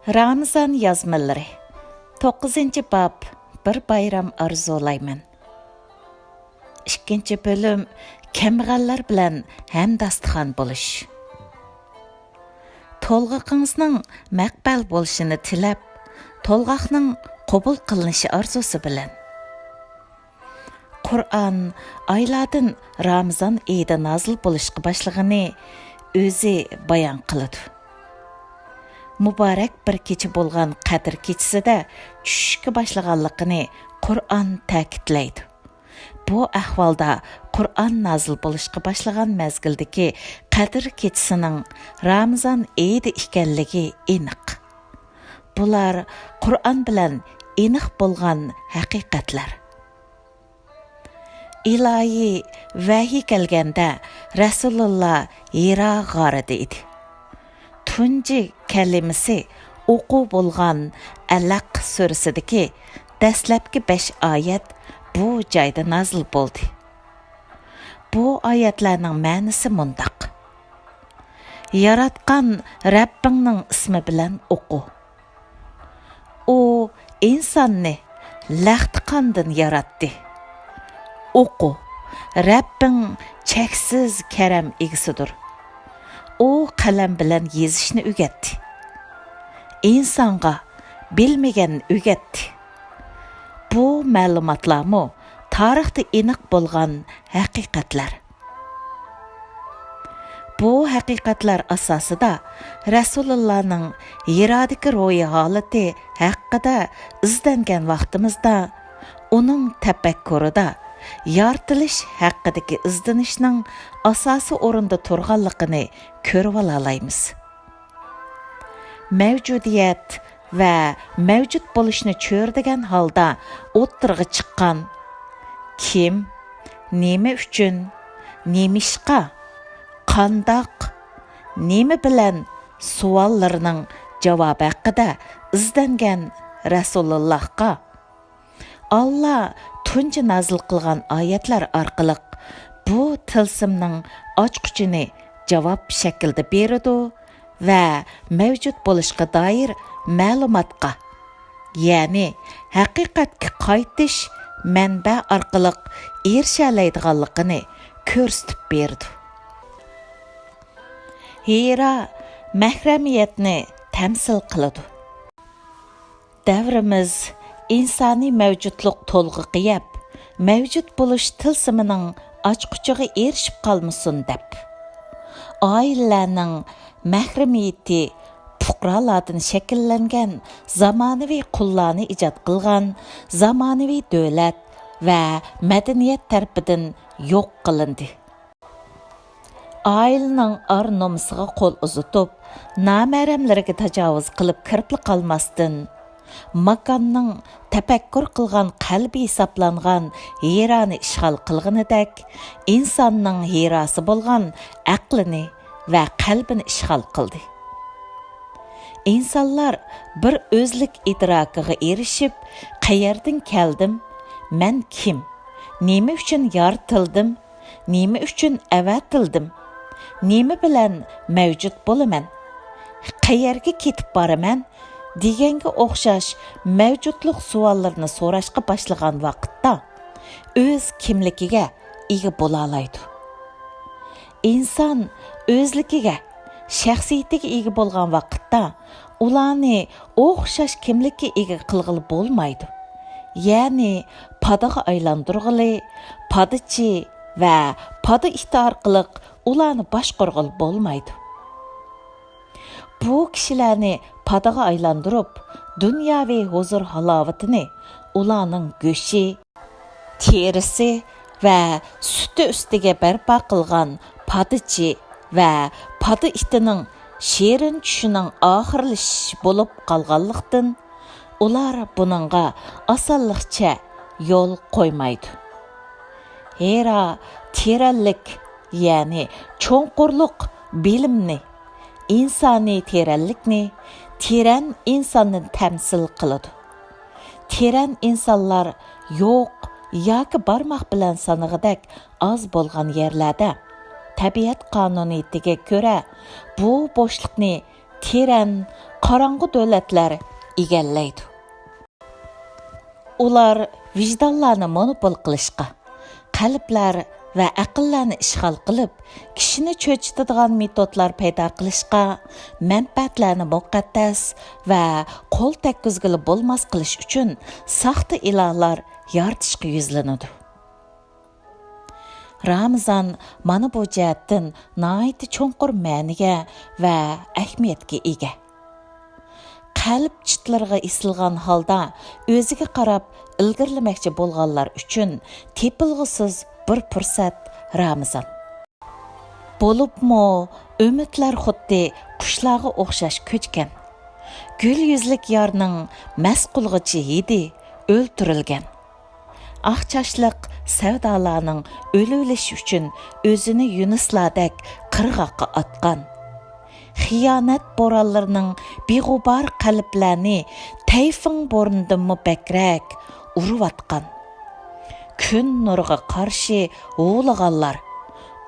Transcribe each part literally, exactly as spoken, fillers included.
رامىزان يازمىلىرى، توققۇزىنچى باب، بىر بايرام ئارزۇلايمەن. ئىككىنچى بۆلۈم، كەمبەغەللەر بىلەن ھەمداستىخان بولۇش. تولغىقىڭىزنىڭ مەقبەل بولۇشىنى تىلەپ، تولغاقنىڭ قوبۇل قىلىنىشى ئارزۇسى بىلەن. قۇرئان ئايلاردىن رامىزان ئېيىدا نازىل بولۇشقا باشلىغىنى ئۆزى بايان قىلىدۇ. مۇبارەك بىر كېچە بولغان قەدىر كېچىسىدە چۈشۈشكە باشلىغانلىقىنى قۇرئان تەكىتلەيدۇ. بۇ ئەھۋالدا قۇرئان نازىل بولۇشقا باشلىغان مەزگىلدىكى قەدىر كېچىسىنىڭ رامىزان ئېيىدا ئىكەنلىكى ئېنىق. بۇلار قۇرئان بىلەن ئېنىق بولغان ھەقىقەتلەر. ئىلاھىي ۋەھىي كەلگەندە رەسۇلۇللا ھىرا غارىدا ئىدى. تۇنجى كەلىمىسى ئوقۇ بولغان ئەلەق سۈرىسىدىكى دەسلەپكى بەش ئايەت بۇ جايدا نازىل بولدى. بۇ ئايەتلەرنىڭ مەنىسى مۇنداق: ياراتقان رەببىڭنىڭ ئىسمى بىلەن ئوقۇ. ئۇ ئىنساننى لەختە قاندىن ياراتتى. ئوقۇ، رەببىڭ چەكسىز كەرەم ئىگىسىدۇر. ئۇ قەلەم بىلەن يېزىشنى ئۆگەتتى. ئىنسانغا بىلمىگەننى ئۆگەتتى. بۇ مەلۇماتلارمۇ تارىختا ئېنىق بولغان ھەقىقەتلەر. بۇ ھەقىقەتلەر ئاساسىدا رەسۇلۇللانىڭ ھىرادىكى روھىي ھالىتى ھەققىدە ئىزدەنگەن ۋاقتىمىزدا، ئۇنىڭ تەپەككۇرىدا يارىتىلىش ھەققىدىكى ئىزدىنىشنىڭ ئاساسىي ئورۇندا تۇرغانلىقىنى كۆرۈۋالالايمىز. مەۋجۇدىيەت ۋە مەۋجۇت بولۇشنى چۆرىدىگەن ھالدا ئوتتۇرىغا چىققان كىم، نېمە ئۈچۈن، نېمىشقا، قانداق، نېمە بىلەن سوئاللىرىنىڭ جاۋابى ھەققىدە ئىزدەنگەن رەسۇلۇللاھقا، ئاللا تۇنجى نازىل قىلغان ئايەتلەر ئارقىلىق بۇ تىلسىمنىڭ ئاچقۇچىنى جاۋاب شەكلىدە بېرىدۇ ۋە مەۋجۇت بولۇشقا دائىر مەلۇماتقا، يەنى ھەقىقەتكە قايتىش مەنبە ئارقىلىق ئېرىشەلەيدىغانلىقىنى كۆرسىتىپ بېرىدۇ. ھىرا مەھرەمىيەتنى تەمسىل قىلىدۇ. دەۋرىمىز ئىنسانىي مەۋجۇتلۇق تولغىقى يەپ، مەۋجۇت بولۇش تىلسىمىنىڭ ئاچقۇچىغا ئېرىشىپ قالمىسۇن دەپ، ئائىلىلەرنىڭ مەھرىمىيىتى پۇقرالاردىن شەكىللەنگەن زامانىۋى قۇللارنى ئىجاد قىلغان زامانىۋى دۆلەت ۋە مەدەنىيەت تەرىپىدىن يوق قىلىندى. ئائىلىنىڭ ئار-نومۇسىغا قول ئۇزىتىپ، نامەھرەملىرىگە تاجاۋۇز قىلىپ كىرىپلا قالماستىن، ماكاننىڭ تەپەككۇر قىلغان قەلبى ھېسابلانغان ھىرانى ئىشغال قىلغىنىدەك، ئىنساننىڭ ھىراسى بولغان ئەقلىنى ۋە قەلبىنى ئىشغال قىلدى. ئىنسانلار بىر ئۆزلۈك ئىدراكىغا ئېرىشىپ، قەيەردىن كەلدىم، مەن كىم، نېمە ئۈچۈن يارىتىلدىم، نېمە ئۈچۈن ئەۋەتىلدىم؟ نېمە بىلەن مەۋجۇت بولىمەن؟ قەيەرگە كېتىپ بارىمەن؟ دېگەنگە ئوخشاش مەۋجۇتلۇق سوئاللىرىنى سوراشقا باشلىغان ۋاقىتتا، ئۆز كىملىكىگە ئىگە بولالايدۇ. ئىنسان ئۆزلۈكىگە، شەخسىيىتىگە ئىگە بولغان ۋاقىتتا، ئۇلارنى ئوخشاش كىملىككە ئىگە قىلغىلى بولمايدۇ. يەنى پادىغا ئايلاندۇرغىلى، پادىچى ۋە پادا ئىتى ئارقىلىق ئۇلارنى باشقۇرغىلى بولمايدۇ. بۇ كىشىلەرنى پادىغا ئايلاندۇرۇپ، دۇنياۋى ھۇزۇر-ھالاۋىتىنى ئۇلارنىڭ گۆشى، تېرىسى ۋە سۈتى ئۈستىگە بەرپا قىلغان پادىچى ۋە پادا ئىتىنىڭ شېرىن چۈشىنىڭ ئاخىرلىشىشى بولۇپ قالغانلىقتىن، ئۇلار بۇنىڭغا ئاسانلىقچە يول قويمايدۇ. ھېرا تېرەنلىك، يەنى چوڭقۇرلۇق بىلىمنى، ئىنسانىي تېرەنلىكنى، تېرەن ئىنساندىن تەمسىل قىلىدۇ. تېرەن ئىنسانلار يوق ياكى بارماق بىلەن سانىغۇدەك ئاز بولغان يەرلەردە، تەبىئەت قانۇنىيىتىگە كۆرە، بۇ بوشلۇقنى تېرەن، قاراڭغۇ دۆلەتلەر ئىگىلەيدۇ. ئۇلار ۋىجدانلارنى مونوپول قىلىشقا، قەلبلەر ۋە ئەقىللەرنى ئىشغال قىلىپ، كىشىنى چۆچۈتىدىغان مېتودلار پەيدا قىلىشقا، مەنپەئەتلەرنى مۇقەددەس ۋە قول تەگكۈزگىلى بولماس قىلىش ئۈچۈن ساختا ئىلاھلار يارىتىشقا يۈزلىنىدۇ. رامىزان مانا بۇ جەھەتتىن ناھايىتى چوڭقۇر مەنىگە ۋە ئەھمىيەتكە ئىگە. قەلب چىتلىرىغا ئېسىلغان ھالدا ئۆزىگە قاراپ ئىلگىرىلىمەكچى بولغانلار ئۈچۈن تېپىلغۇسىز بىر پۇرسەت رامىزان. بولۇپمۇ ئۈمىدلەر خۇددى قۇشلارغا ئوخشاش كۆچكەن. گۈل يۈزلۈك يارنىڭ مەس قىلغۇچى ھىدى ئۆلتۈرۈلگەن. ئاق چاچلىق سەۋدالارنىڭ ئۆلۈۋېلىشى ئۈچۈن ئۆزىنى يۇنۇسلاردەك قىرغاققا ئاتقان. خىيانەت بورانلىرىنىڭ بىغۇبار قەلبلەرنى تەيفۇڭ بورىنىدىنمۇ بەكرەك ئۇرۇۋاتقان. كۈن نۇرىغا قارشى ھۇۋلىغانلار،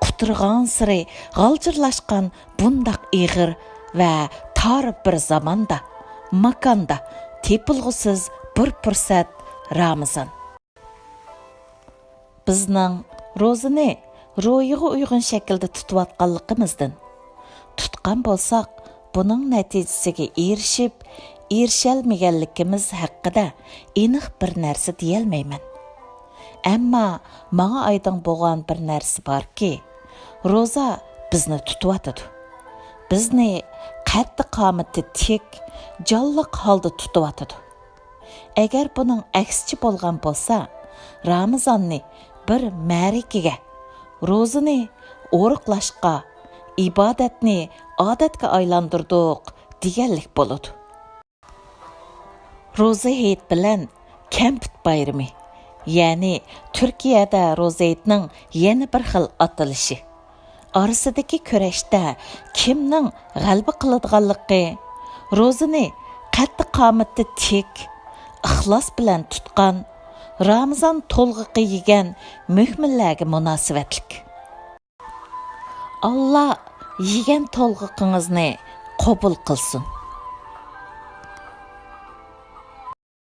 قۇترىغانسېرى غالجىرلاشقان بۇنداق ئېغىر ۋە تار بىر زاماندا، ماكاندا تېپىلغۇسىز بىر پۇرسەت رامىزان. بىزنىڭ روزىنى روھىغا ئۇيغۇن شەكىلدە تۇتۇۋاتقانلىقىمىزدىن، تۇتقان بولساق، بۇنىڭ نەتىجىسىگە ئېرىشىپ، ئېرىشەلمىگەنلىكىمىز ھەققىدە ئېنىق بىر نەرسە دېيەلمەيمەن. ئەمما ماڭا ئايدىڭ بولغان بىر نەرسە باركى، روزا بىزنى تۇتۇۋاتىدۇ. بىزنى قەددى-قامىتى تىك، جانلىق ھالدا تۇتۇۋاتىدۇ. ئەگەر بۇنىڭ ئەكسىچە بولغان بولسا، رامىزاننى بىر مەرىكىگە، روزىنى ئورۇقلاشقا، ئىبادەتنى ئادەتكە ئايلاندۇردۇق دېگەنلىك بولىدۇ. روزا ھېيت بىلەن كەمپۈت بايرىمى، يەنى تۈركىيەدە روزا ھېيتنىڭ يەنە بىر خىل ئاتىلىشى، ئارىسىدىكى كۈرەشتە كىمنىڭ غەلىبە قىلىدىغانلىقى، روزىنى قەددى-قامىتى تىك، ئىخلاس بىلەن تۇتقان، رامىزان تولغىقى يېگەن مۆمىنلەرگە مۇناسىۋەتلىك. ئاللا يېگەن تولغىقىڭىزنى قوبۇل قىلسۇن.